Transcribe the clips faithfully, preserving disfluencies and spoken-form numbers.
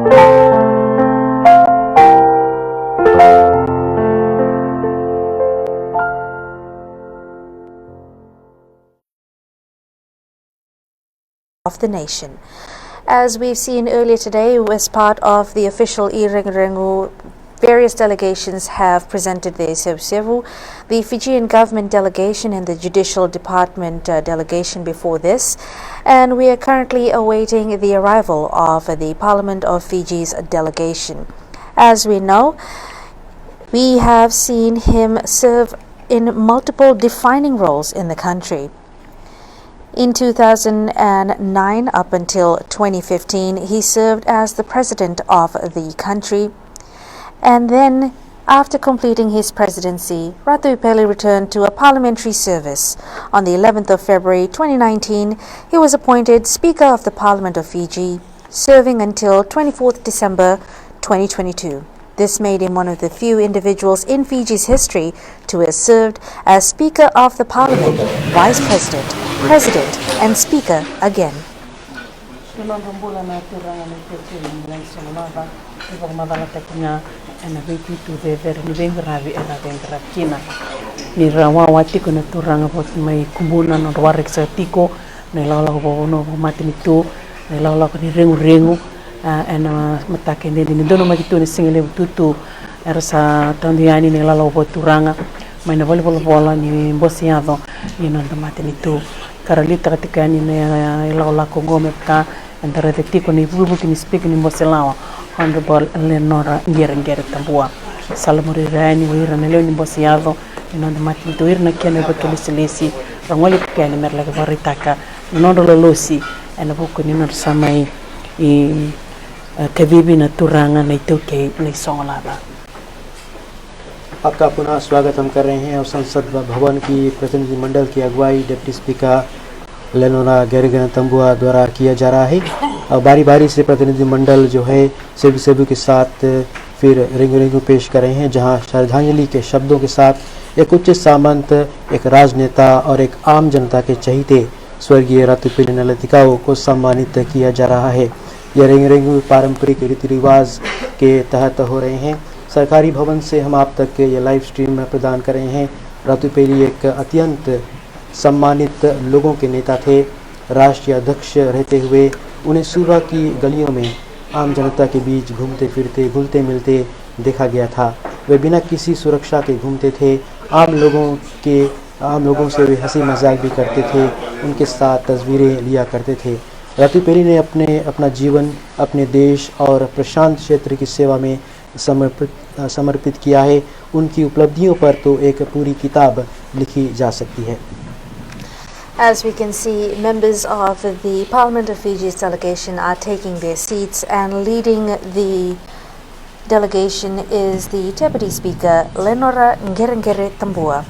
of the nation. As we've seen earlier today, as part of the official iRegurequ, various delegations have presented their sevusevu. The Fijian government delegation and the judicial department, uh, delegation before this, and we are currently awaiting the arrival of the Parliament of Fiji's delegation. As we know, we have seen him serve in multiple defining roles in the country. In two thousand nine up until twenty fifteen, he served as the president of the country. And then, after completing his presidency, Ratu Upele returned to a parliamentary service. On the eleventh of February twenty nineteen, he was appointed Speaker of the Parliament of Fiji, serving until twenty-fourth December twenty twenty-two. This made him one of the few individuals in Fiji's history to have served as Speaker of the Parliament, Vice President, President, and Speaker again. Ena nodra bula na turaga na itaukei ni Laisolovava, e vakamacalataki ga ena veitutu cecere ni veiqaravi era veiqaravi kina. Ni ra wawa tiko na turaga vata mai Kubuna, nodra waraki saka tiko na ilakolako vakavanua vakamatanitu, na ilakolako ni reguregui, a, ena mataka edaidai ni donumaki tu na sigalevu tutu. Era sa tadu yani na ilakolako vakaturaga mai na valenivolavola ni bose yaco ni noda matanitu. Ka ra liutaka tiko yani na ilakolako oqo me vaka eda raica tiko na ivukivuki ni Speaker ni Bose Lawa, Honourable Lenora Qereqere Tabua. Sa lamuri ira yani o ira na lewe ni bose yaco ni noda matanitu, o ira na kena ivakalesilesi, ra gole tiko yani me ra laki vakaraitaka na nodra lolosi ena vuku ni nodra sa mai, e, kacivi na turaga na itaukei Laisolovava. आपका पुनः स्वागत हम कर रहे हैं और संसद भवन की प्रतिनिधिमंडल की अगुवाई डेप्यूटी स्पीकर लेनोरा गेरेगेन तंबुआ द्वारा किया जा रहा है। और बारी बारी से प्रतिनिधिमंडल जो है सेबू सेबू के साथ फिर रेंगू रेंगू पेश कर रहे हैं, जहां श्रद्धांजलि के शब्दों के साथ एक उच्च सामंत, एक राजनेता और एक आम जनता के चहीते स्वर्गीय रातू पेली नायला टिकाउ को सम्मानित किया जा रहा है। यह रेंगू रेंगू पारंपरिक रीति रिवाज के तहत हो रहे हैं। सरकारी भवन से हम आप तक ये लाइव स्ट्रीम प्रदान कर रहे हैं। रातू पेली एक अत्यंत सम्मानित लोगों के नेता थे। राष्ट्रीय अध्यक्ष रहते हुए उन्हें सूबा की गलियों में आम जनता के बीच घूमते फिरते, घुलते मिलते देखा गया था। वे बिना किसी सुरक्षा के घूमते थे। आम लोगों के, आम लोगों से वे हंसी मजाक भी करते थे, उनके साथ तस्वीरें लिया करते थे। रातू पेली ने अपने, अपना जीवन अपने देश और प्रशांत क्षेत्र की सेवा में समर्पित, अ, समर्पित किया है। उनकी उपलब्धियों पर तो एक पूरी किताब लिखी जा सकती है। As we can see, members of the Parliament of Fiji's delegation are taking their seats, and leading the delegation is the Deputy Speaker, Lenora Ngeregere Tabua.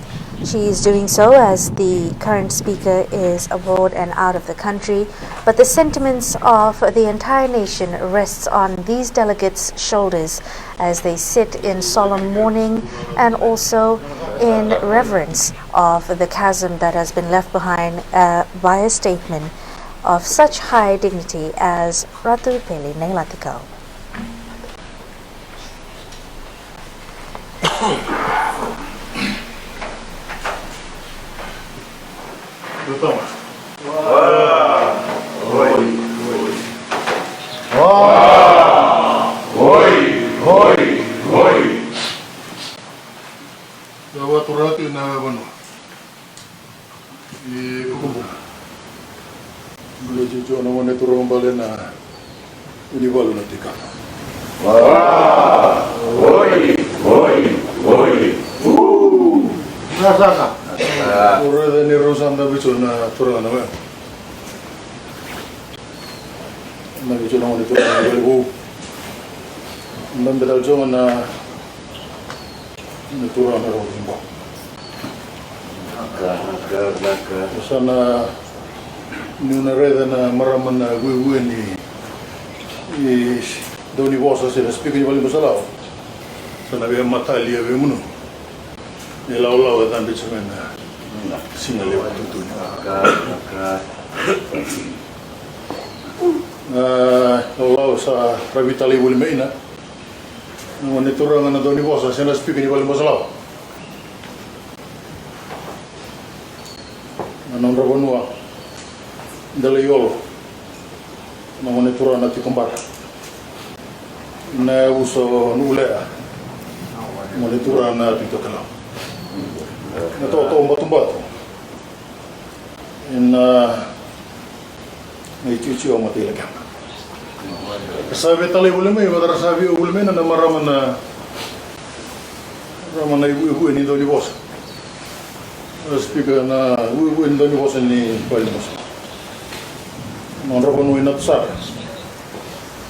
She is doing so as the current speaker is abroad and out of the country, but the sentiments of the entire nation rests on these delegates' shoulders as they sit in solemn mourning and also in reverence of the chasm that has been left behind, uh, by a statesman of such high dignity as Ratu Peli Nailatikau. Oi, oi, oi. Io, vakatura oti na vanua. E, Kukubuka. Bale Jojo na gone turaga bale na Univalu na Tikana. Wa! Oi, oi, oi. Uu! Na saka. Ah. Ura ni rau sa da vico na turaga na wea. Na vico na gone turaga na Univalu. Na beta joga na Na turaga na rau ni bau. Naka, naka, naka. Sa na niu na raica na marama na vuevue ni, ni dau ni vosa se na spika ni vale ni vosa lawa. Sa na via matalia vei munu. Ni lawalawa e cabe tiko mai na siga levu tutuni. Naka, naka. A, laulau sa ravi talei voli mai na gone turaga na daunivosa se na speaker ni Valenibasalava. Na nodra vanua Delaiolo, na gone turaga na Tikobara, na yavusa o Nuulea, gone turaga na Tui Tokelau. Na totoka batubatu ena na icuicu o Matailakeba. Sa veitalai voli mai, vata ra sa via voli mai na marama na marama na ivue ni daunivosa. Speaker na ivue ni daunivosa ni Valenibasalava. Nodra vanua i Natusara.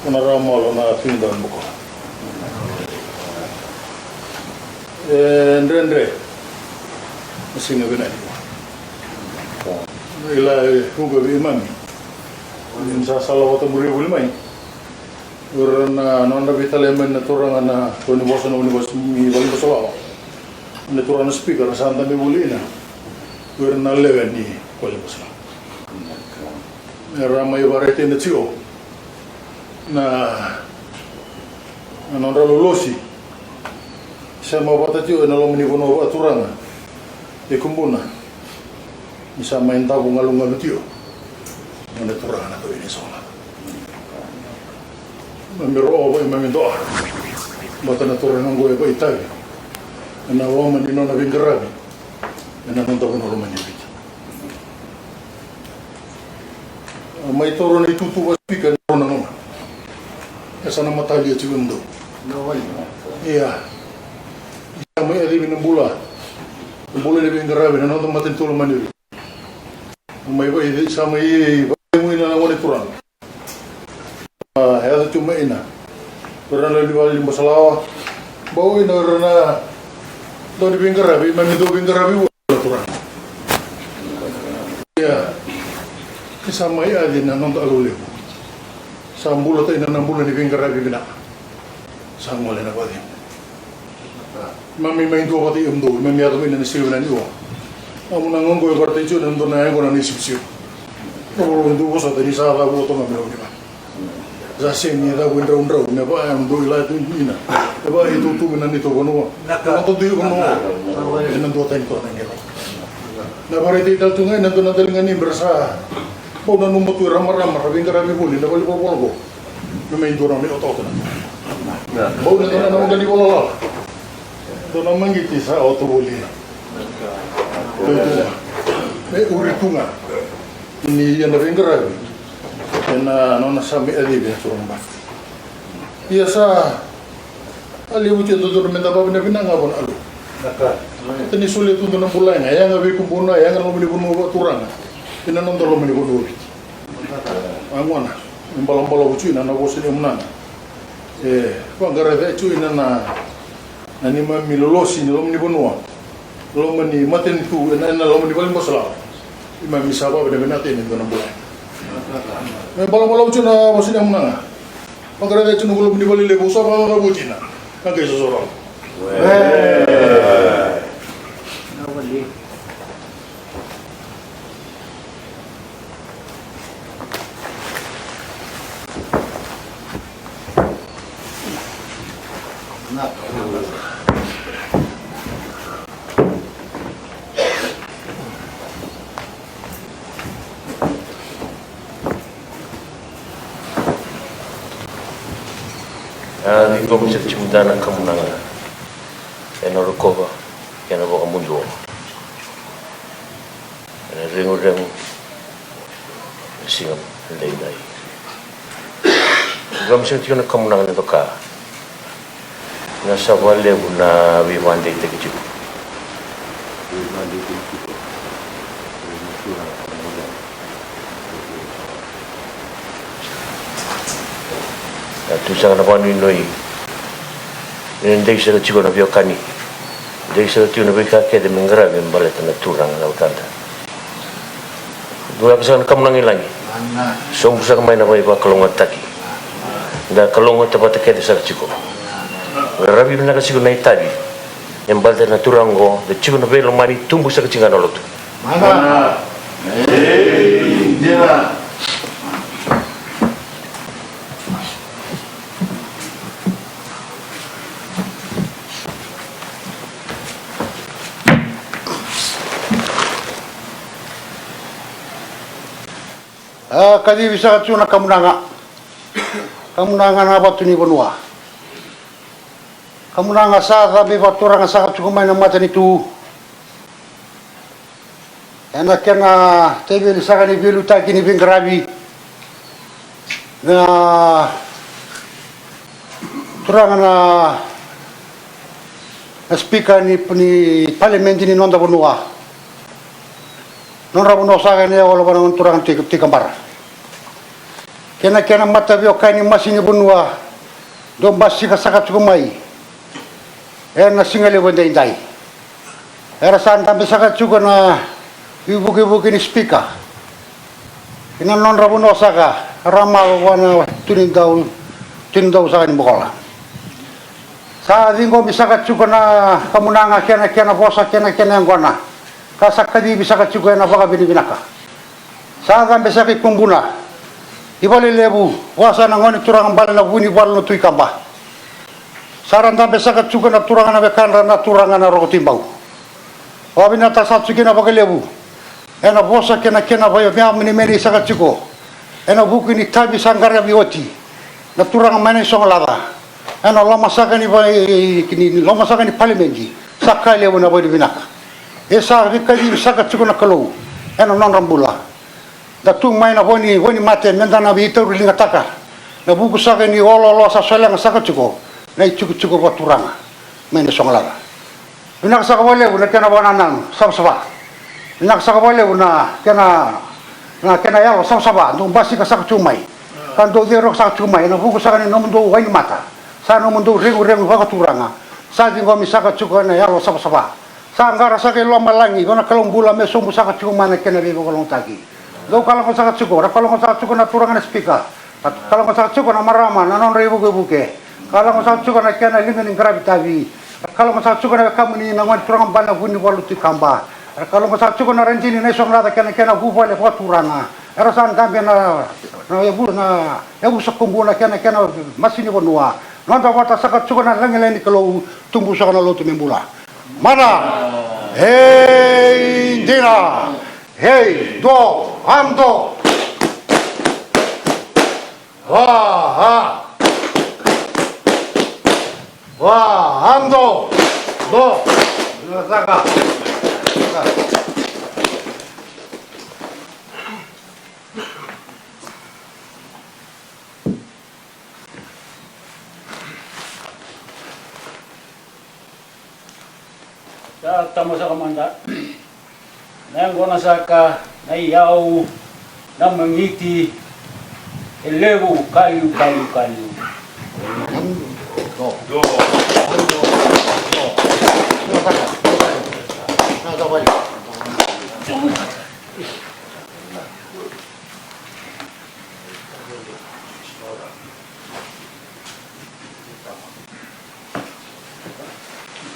Ko na rawa malo na tui daunivosa. E dredre na siga vinaka nikua. Ila e vuqa vei mami ni sa sala vata muria voli mai. Ura na nodra veitalai mai na turaga na daunivosa na univosa ni Valenibasalava. Na turaga na speaker sa dabe voli ina. Ura na lewe ni Valenibasalava. Era mai vakaraitaka tiko na na nodra lolosi. Sema vata tiko ena loma ni vanua vakaturaga e Kubuna. Ni sa mai davo galugalu tiko na turaga na kawa ni sola. Mami ro'o vei mami do'a. Vata na turaga oqo e vakaitavi ena loma ni nona veiqaravi ena noda vanua loma ni Viti. Mai toro na itutu va speaker na rona nona. E sa na matalia tiko e mudou. Ia. Sa mai yacivi na bula. Na bula ni veiqaravi na noda matanitu lomani. Mai vai sa mai vaimuina na gone turaga. A, e yaco tu mai ina. Ura na lewe ni Valenibasalava. Bau ina ura na dau ni veiqaravi, mami dau veiqaravi ua na turaga. Ia. Ni sa mai yaci na noda Alu Levu. Sa bula ta ina na bula ni veiqaravi vinaka. Sa gole na vacegu. Mami mai dua vata i emudou, mami yaco mai na siga vinaka ni ua. Amu na gogo e varatai tiko na dua na yaqona na isivisivi. Na volo dua vosota ni sa cavu oto mami lau ni vani. Sa sega ni cavu e draudrau me vaka emudou i la tu ina. E vaka e tutuvi na neitou vanua. Na noda dui vanua. E na dua tani toka na qelo. Na varatai tale tu ga ina dua na daliga ni bera sa. Bau nanuma tu e ramarama ra veiqaravi voli na vale ni volavola qo. Me mai dua na mai otaota na. Bau na dua na maqa ni valalala. Dua na magiti sa oto voli. Me uri tu ga. Ni ia na veiqaravi. Ena nona sa mai yacivi na turaga bati. Ia sa a levu tiko dodonu me da vavinavinaka ga vua na Alu. Tani solia tu dua na bula yaga, yaga vei Kubuna, yaga na loma ni vanua vakaturaga. Ina noda loma ni vanua Viti. A gona, me balabalavu tu ina na vosa ni yamunaga. E vaqara tu ina na na neimami lolosi ni loma ni vanua, loma ni matanitu, ena, ena loma ni Valenibasalava. Neimami sa vavinavinaka tiko ni dua na bula. Me balabalavu tu na vosa ni yamunaga. Vaqara tu na loma ni vale levu sa vaqara vutina. Na qai sosorau. A, ni komu sa tiko mada na kamunaga ena rokova kei na vakamuduo. Ena reguregu na siga edaidai. Vamisega tiko na kamunaga ni doka. Na sa vakalevu na veivakadeitaki tiko. Na tu saka na vakanuinui. Ni dei sara tiko na veiwekani. Dei sara tiko na veika kece me qaravi me baleta na turaga na wekada. Dua saka na kamunaga i lagi. Sobu saka mai na veivakalougatataki. Da kalougata vata kece sara tiko. Qaravi vinaka tiko na itavi. E baleta na turaga oqo, da tiko na veilomani, tubu saka tiko ga na lotu. Mana. Ei, dina. Kacivi saka tiko na kamunaga. Kamunaga na vatu ni vanua. Kamunaga sa cabe vakaturaga saka tiko mai na matanitu. Ena kena teveli saka ni veiliutaki ni veiqaravi na turaga na, na speaker ni, ni palimedi ni noda vanua. Nodra vanua saka ena yawa lava na turaga na Tui, Tui Kabara. Kei na kena mataveiwekani masi ni vanua dau basika saka tiko mai ena siga levu edaidai. Era sa dabe saka tiko na ivukivuki ni speaker. Ena nodra vanua saka, ra mawa vua na Tui Nidau, Tui Nidau saka ni Bokola. Sa ciqomi saka tiko na kamunaga kei na kena vosa kei na kena yaqona. Ka sa kacivi saka tiko ena vakavinavinaka. Sa cabe saka i Kubuna, i Valelevu, vua sa na gone turaga bale na Vunivalu na Tui Kaba. Sa ra dabe saka tiko na turaga na wekadra na turaga na Roko Tui Bau. Vakavinavinaka saka tiko kina vakalevu ena vosa kei na kena vakayamanimani saka tiko ena vuku ni tavi sa qaravi oti na turaga mai na Isogolaca. Ena loma saka ni va-, ni, ni loma saka ni palimedi, sa ka levu na vakavinavinaka. E sa veikacivi saka tiko na Kalou ena nodra bula. Da tu mai na vo ni, vo ni mate, meda na veitauriligataka na vuku saka ni oloolo sa solega saka tiko na itikotiko vakaturaga mai na Isogolaca. Vinaka saka vakalevu na kena vakanananu savasava. Vinaka saka vakalevu na kena, na kena yalo savasava dou basika saka tiko mai, ka dou cei roka saka tiko mai ena vuku saka ni nomudou wainimata. Sa nomudou reguregu vakaturaga sa ciqomi saka tiko ena yalo savasava. Sa qara saka i lomalagi vua na Kalou bula me sobu saka tiko mai na kena veivakalougatataki. Dou kalougata saka tiko, ra kalougata saka tiko na turaga na speaker. Ra kalougata saka tiko na marama na nodra ivukevuke. Kalougata saka tiko na kena liga ni qaravi tavi. Ra kalougata saka tiko na wekamuni na gone turaga bale na Vunivalu Tui Kaba. Ra kalougata saka tiko na radini na Isogolaca kei na kena vuvale vakaturaga. Era sa dabe na, na yavu, na yavusa Kubuna kei na kena masi ni vanua. Noda vata saka tiko na lagilagi ni Kalou, tubu saka na lotu me bula. Mana. Ei dina. Ei do, ando. Va, a. Va, ando. Do. Saka. Sa tama saka mada. Na yaqona saka, na iyau, na magiti, e levu, kaliu, kaliu, kaliu.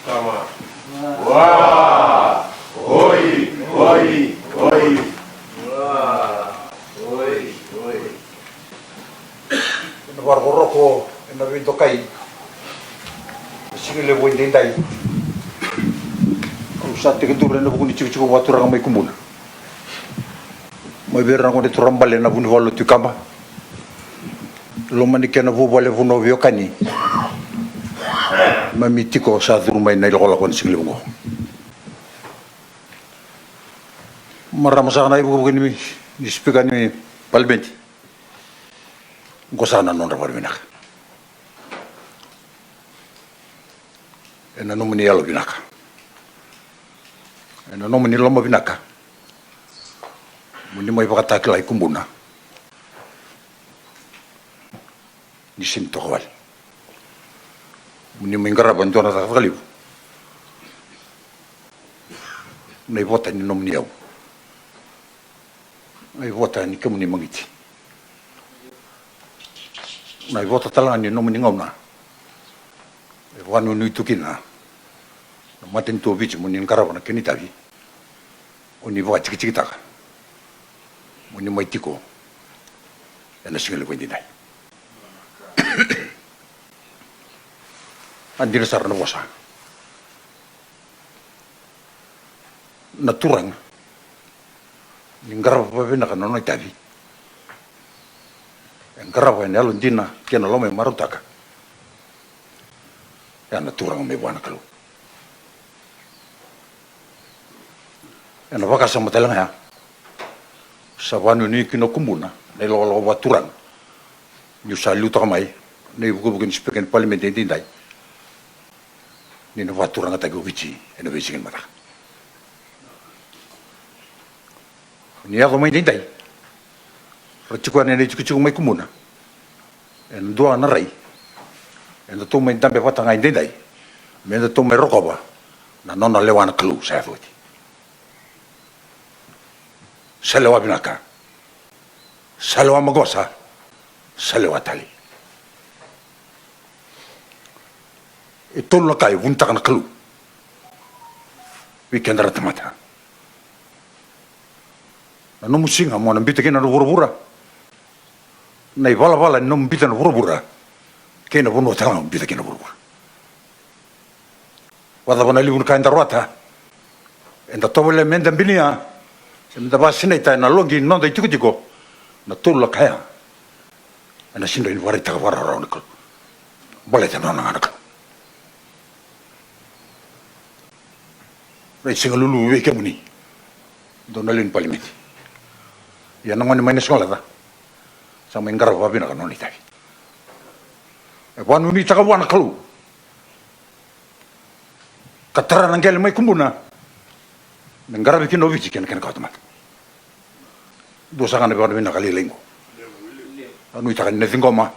Tama. Wa! Oi, oi, oi. Wa! Oi, oi. Ena vakarokoroko, ena veidokai. Na siga levu edaidai. Au sa tekiduru ena vuku ni tikotiko vakaturaga mai Kubuna. Mai vei ira na gone turaga bale na Vunivalu Tui Kaba. Loma ni kena vuvale, vanua veiwekani. Mami tiko sa curu mai na ilakolako ni siga levu oqo. Marama saka na ivukevuke ni, ni sipika ni palimedi. Oqo saka na nodra vakavinavinaka. Ena nomuni yalo vinaka. Ena nomuni loma vinaka. Mo ni mai vakatakila i Kubuna. Ni sega ni toka wale. Mo ni mai qarava e dua na cakacaka levu. Na ivota ni nomuni yau. Na ivota ni kemuni magiti. Na ivota tale ga ni nomuni gauna. E vakanuinui tu kina na matanitu o Viti mo ni qarava na kena itavi. O ni vakatikitikitaka mo ni mai tiko ena siga levu edaidai. A dina sara na vosa. Na turaga ni qarava vakavinaka na nona itavi. E qarava ena yalodina kei na loma e marautaka. E a na turaga mai vua na Kalou. Ena vakasama tale ga ya, sa vanuinui kina o Kubuna na ilakolako vakaturaga. Niu sa liutaka mai na ivukevuke ni sipika ni palimedi edaidai ni na vakaturagataki o Viti ena veisiga ni mataka. Ni yaco mai daidai, ra tiko yani ena itikotiko mai Kubuna. Ena dua na rai, edatou mai dabe vata ga edaidai, me datou mai rokova na nona lewa na Kalou sa yaco oti. Sa lewa vinaka, sa lewa maqosa, sa lewa tale. E tolu na ka e vunitaka na Kalou vei keda na tamata. Na nomu siga mo na biuta kina na vuravura. Na ivalavala ni nomu biuta na vuravura kei na vanua tale ga mo biuta kina na vuravura. Vakacava na levu ni ka eda rawata, eda tovolea meda binia se meda vakasinaita ena loqi ni noda itikotiko. Na tolu na ka ya ena sega ni vakaraitaka vakarawarawa na Kalou. Baleta na nona ga na Kalou. Rai sega lulu vei kemuni dou na lewe ni palimedi. Ia na gone mai na Sigalaca sa mai qarava vakavinaka na nona itavi. E vakanuinuitaka vua na Kalou ka tara na qele mai Kubuna me qaravi kina o Viti kei na kena kawatamata. Dua saka na veiwekani vinaka lailai qo. Au nuitaka ni na ciqoma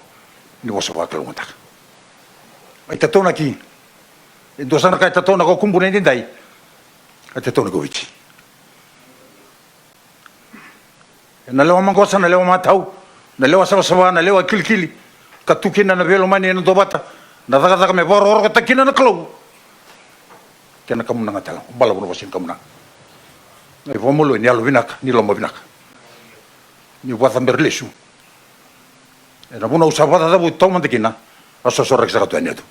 ni vosa vakalougatataka. Ai tataunaki. E dua saka na ka e tataunaka o Kubuna edaidai. Ai tataunaki o Viti. Ena lewa maqosa, na lewa matau, na lewa savasava, na lewa kilikili, ka tu kina na veilomani ena dua vata, na cakacaka me vakarokorokotaki kina na Kalou. Kena kamunaga tale, balavu na vosa ni kamunaga. Na ivakamalua ni yalo vinaka, ni loma vinaka. Ni vakacabera lesu. Ena vunau sa vakacacavu taumada kina, a sosoraki saka tu yani atu.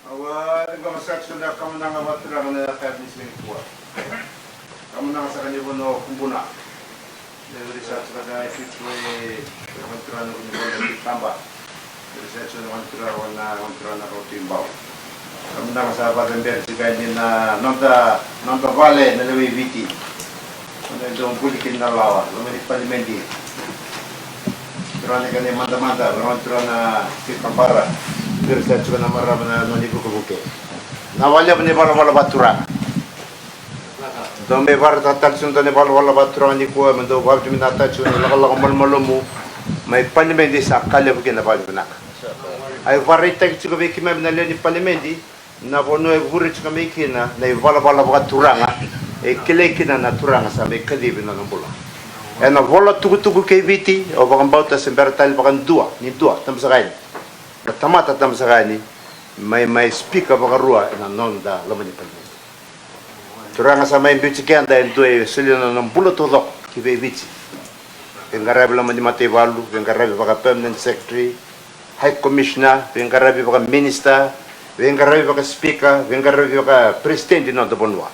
Au a ciqoma saka tiko na kamunaga vakaturaga na yakavi ni siga nikua. Kamunaga saka ni vanua o Kubuna. Ni viri saka tiko na itutu e, e vanaturaga ni vanua ni kaba. Ni viri saka tiko na vanaturaga na, vanaturaga na Ratu Ibau. Kamunaga sa vakacabera tiko yani na noda, noda vale na lewe i Viti. Ena dau buli kina na lawa, loma ni palimedi. Turaga na kena imadamada, turaga na Kekabara, vei ira sa tiko na marama na nona ivukevuke. Na vakalevu ni valavala vakaturaga. Dau mai vakaraitaka tale tiko na dua na ivalavala vakaturaga nikua, me dau vakavinavinakataka tiko na ilakolako malumalumu mai palimedi sa ka levu kina na vakavinavinaka. A vakaraitaki tiko vei keimami na lewe ni palimedi, na vanua e vure tiko mai kina na ivalavala vakaturaga, e kilai kina na turaga sa mai kacivi na nona bula. Ena vola tukutuku kei Viti, au vakabauta se bera tale vakadua ni dua tamasaka yani, na tamata tamasaka yani, mai, mai sipika vakarua ena noda loma ni palimedi. Turaga sa mai biuti keda e dua e solia na nona bula taucoko ki vei Viti. Veiqaravi loma ni mataivalu, veiqaravi vaka permanent secretary, High Commissioner, veiqaravi vakaminister, veiqaravi vakaspeaker, veiqaravi vakaperesitedi ni noda vanua.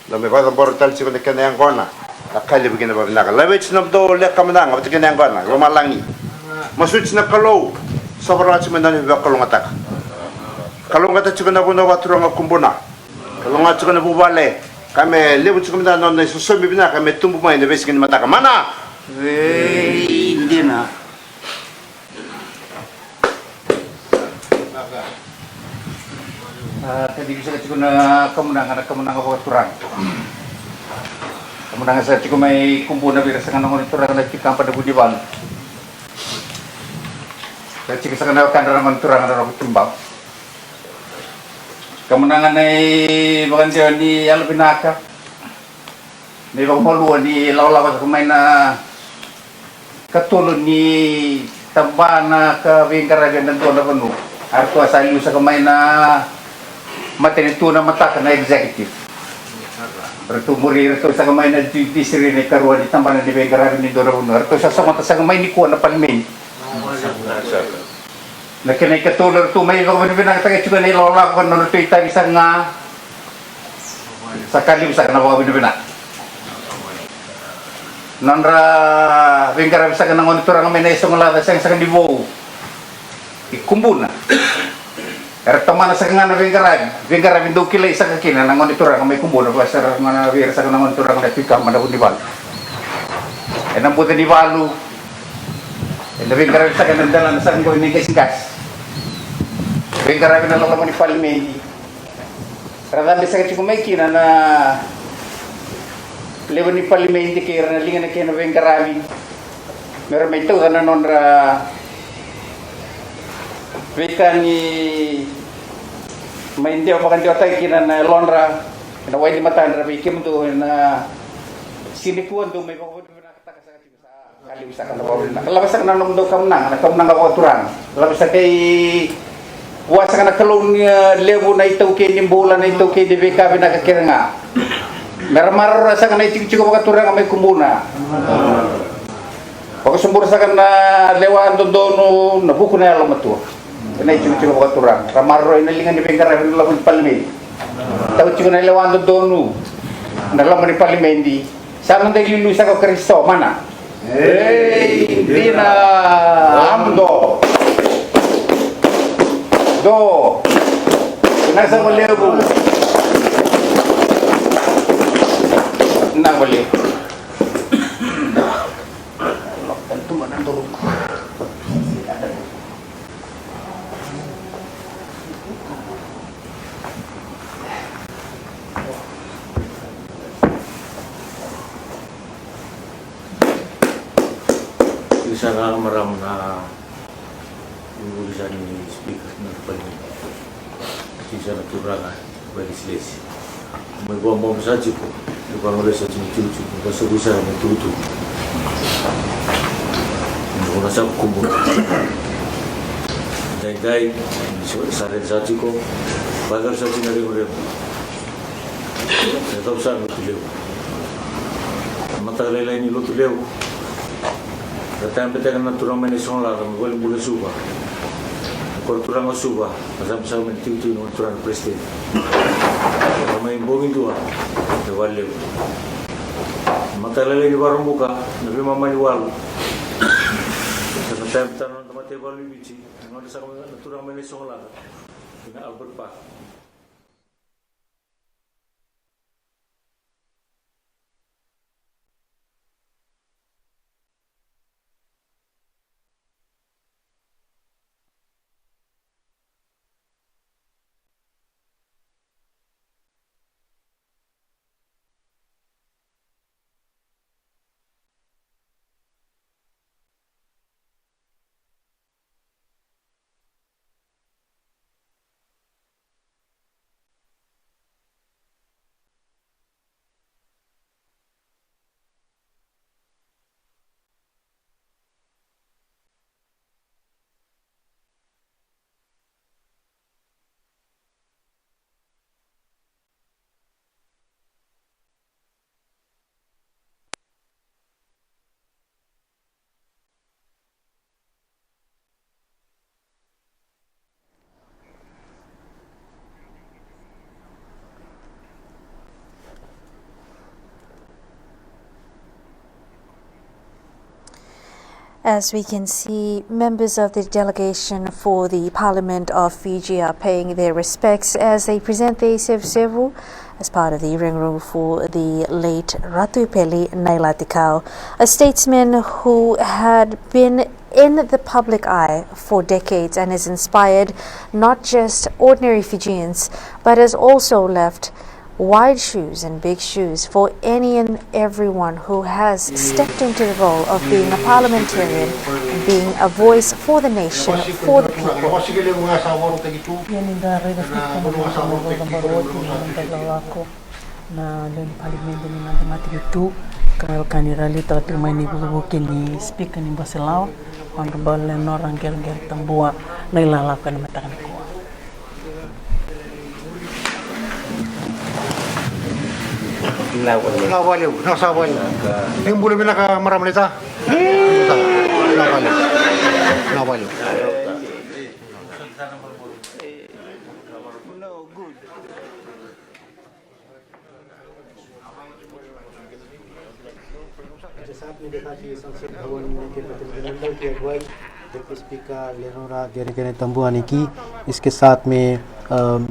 Dau mai vakacabora tale tiko na kena yaqona, na ka levu kina vakavinaka. Laveti na nomudou lewe kamunaga vata kei na yaqona i lomalagi. Masuti na Kalou, sovaraka tiko mai na nona veivakalougatataka. Kalougata tiko na vanua vakaturaga o Kubuna. Kalougata tiko na vuvale. Ka me levu tiko mai na nona isosomi vinaka me tubu mai na veisiga ni mataka. Mana! Vei dina. A, kacivi saka tiko na kamunaga, na kamunaga vakaturaga. Kamunaga sa tiko mai Kubuna vei ira saka na gone turaga na tikaba na Vunivalu. Sa tiko saka na wekadra na gone turaga na Roko Tibau. Kamunaga na ivakadewa ni yalovinaka. Na ivakamalua ni lakolako saka mai na katolu ni tabana ka veiqaravi ena dua na vanua. A ratou sa liu saka mai na matanitu na mataka na executive. Ratou muri iratou saka mai na judiciary na ikarua ni tabana ni veiqaravi ni dua na vanua. Ratou sa sogota saka mai nikua na palimedi. Na kena ikatolu, ratou mai vakavinavinakataka tiko na ilakolako ka nodratou itavi saka ga. Sa ka levu saka na vakavinavinaka. Nodra veiqaravi saka na gone turaga mai na Esogolaca, sega saka ni vou. I Kubuna. Era tomana saka ga na veiqaravi, veiqaravi dau kilai saka kina na gone turaga mai Kubuna, vakasara ga na vei ira saka na gone turaga na Tuikama, na Vunivalu. Ena buca ni valu, ena veiqaravi saka na delana saka qo ena qasikasi. Veiqaravi na loloma ni palimedi. Ra cabe saka tiko mai kina na lewe ni palimedi kei ira na liga na kena veiqaravi. Me ra mai tauca na nodra veika ni mai dewa vakadewataki kina na yalodra, na wai ni matadra vei kemudou ena siga nikua dou mai vakavinavinakataka saka tiko sa ka levu saka na vakavinavinaka. Lava saka na nomudou kamunaga, na kamunaga vakaturaga. Lava saka i Vua saka na Kalou ni, e, levu, na itaukei ni bula, na itaukei ni veika vinaka kece ga. Me ra maroroya saka na itikotiko vakaturaga mai Kubuna. Vakasobura saka na lewa dodonu, na vuku, na yalomatua. Na itikotiko vakaturaga. Ra maroroya na liga ni veiqaravi na loma ni palimedi. Tau tiko na lewa dodonu, na loma ni palimedi. Sa noda iliuliu saka o Karisito, mana. Ei, dina, a muduo. Duo. Vinaka saka vakalevu. Vinaka vakalevu. Ni sa ga marama na vuli sa ni speaker na palimedi. Ni sa na turaga. Mai lesilesi. Mai vua bau sa tiko. Ni vua gole sa tiko tiko tiko. Ni vua sa vuli sara mai tukutuku. Ni vua sa kubu. Daidai. Ni sa rere sa tiko. Vakar sa tiko na revurevu. Ni vua sa lotu levu. Mataka lailai ni lotu levu. Ra taya beteka na turaga mai na Esogolaca, mai valenibula Suva. Na koro turaga o Suva, ra taya saka mai na tikotiko ni turaga na peresitedi. Ra mai bogi dua, e valevu. Mataka lailai ni Vakaraubuka, na veimama ni walu. Ra taya beteka na noda mataivalu i Viti, na noda saka mai na turaga mai na Esogolaca. Ena Albert Park. As we can see, members of the delegation for the Parliament of Fiji are paying their respects as they present the sevusevu as part of the ringarogo for the late Ratu Ipeli Nailatikau, a statesman who had been in the public eye for decades and has inspired not just ordinary Fijians, but has also left wide shoes and big shoes for any and everyone who has stepped into the role of being a parliamentarian and being a voice for the nation, for the people. Ia ni da raica tiko na noda ivalavala oti na noda ivalavala lako na lewe ni palimedi ni noda matanitu, ka mai vaka ni ra liutaka tiko mai na ivukevuke ni sipika ni Bose Lawa, Honourable Lenora Qereqere Tabua, na ilakolako ena mataka nikua. Vinaka vakalevu, vinaka saka vakalevu. Ni bula vinaka marama naita. Vinaka vakalevu. Vinaka vakalevu. जैसा आपने देखा कि संसद भवन के प्रतिनिधिमंडल की अगुवाई डिप्टी स्पीकर लेनोरा गेरेगेने तंबुआनी की, इसके साथ में, अम,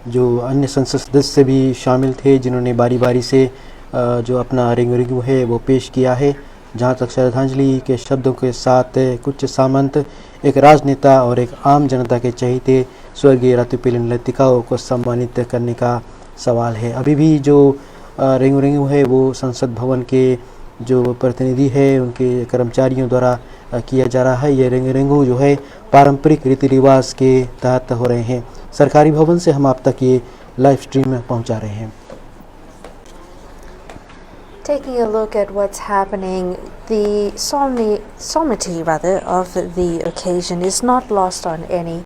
जो अन्य संसद सदस्य भी शामिल थे, जिन्होंने बारी-बारी से, अ, जो अपना रेंगु रेंगु है, वो पेश किया है। जहाँ तक श्रद्धांजलि के शब्दों के साथ कुछ सामंत एक राजनेता और एक आम जनता के चहेते स्वर्गीय रातुपेली नैलातिकाओ को सम्मानित करने का सवाल है। अभी भी जो, अ, रेंगु रेंगु है, वो संसद भवन के जो प्रतिनिधि है, उनके कर्मचारियों द्वारा, अ, किया जा रहा है। ये रेंगु रेंगु जो है, पारंपरिक रीति रिवाज के तहत हो रहे हैं। सरकारी भवन से हम आप तक ये लाइव स्ट्रीम पहुंचा रहे हैं। Taking a look at what's happening, the solemni-, solemnity, rather, of the occasion is not lost on any.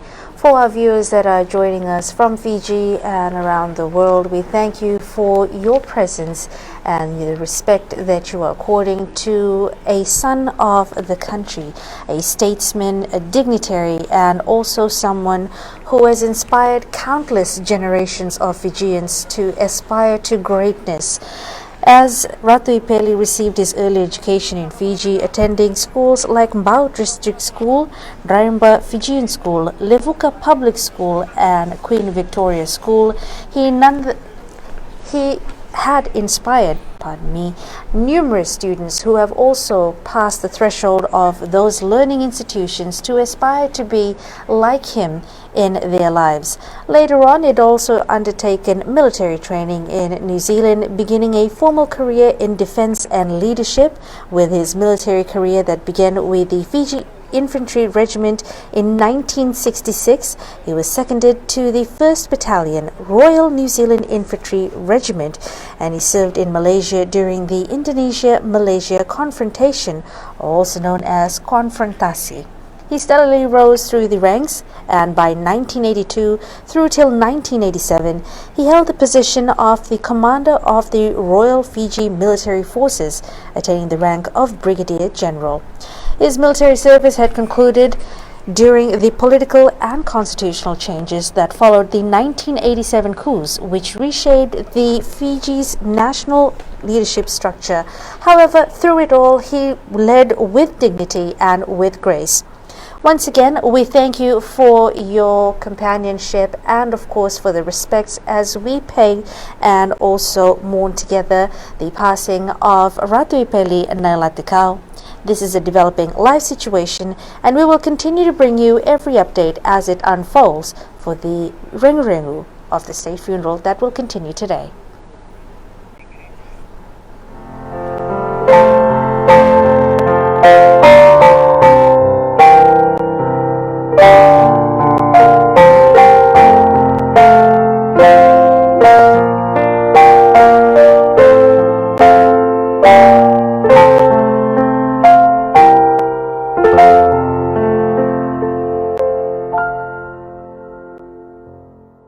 For our viewers that are joining us from Fiji and around the world, we thank you for your presence and the respect that you are according to a son of the country, a statesman, a dignitary, and also someone who has inspired countless generations of Fijians to aspire to greatness. As Ratuipeli received his early education in Fiji, attending schools like Bau District School, Dryamba Fijian School, Levuka Public School, and Queen Victoria School, he none he had inspired, pardon me, numerous students who have also passed the threshold of those learning institutions to aspire to be like him in their lives. Later on, he'd also undertaken military training in New Zealand, beginning a formal career in defense and leadership, with his military career that began with the Fiji Infantry Regiment in nineteen sixty-six. He was seconded to the first Battalion, Royal New Zealand Infantry Regiment, and he served in Malaysia during the Indonesia-Malaysia confrontation, also known as Konfrontasi. He steadily rose through the ranks, and by nineteen eighty-two through till nineteen eighty-seven, he held the position of the commander of the Royal Fiji Military Forces, attaining the rank of Brigadier General. His military service had concluded during the political and constitutional changes that followed the nineteen eighty-seven coups, which reshaped the Fiji's national leadership structure. However, through it all, he led with dignity and with grace. Once again, we thank you for your companionship and, of course, for the respects as we pay and also mourn together the passing of Ratuipeli Nailatikau. This is a developing live situation, and we will continue to bring you every update as it unfolds for the rengu-rengu of the state funeral that will continue today.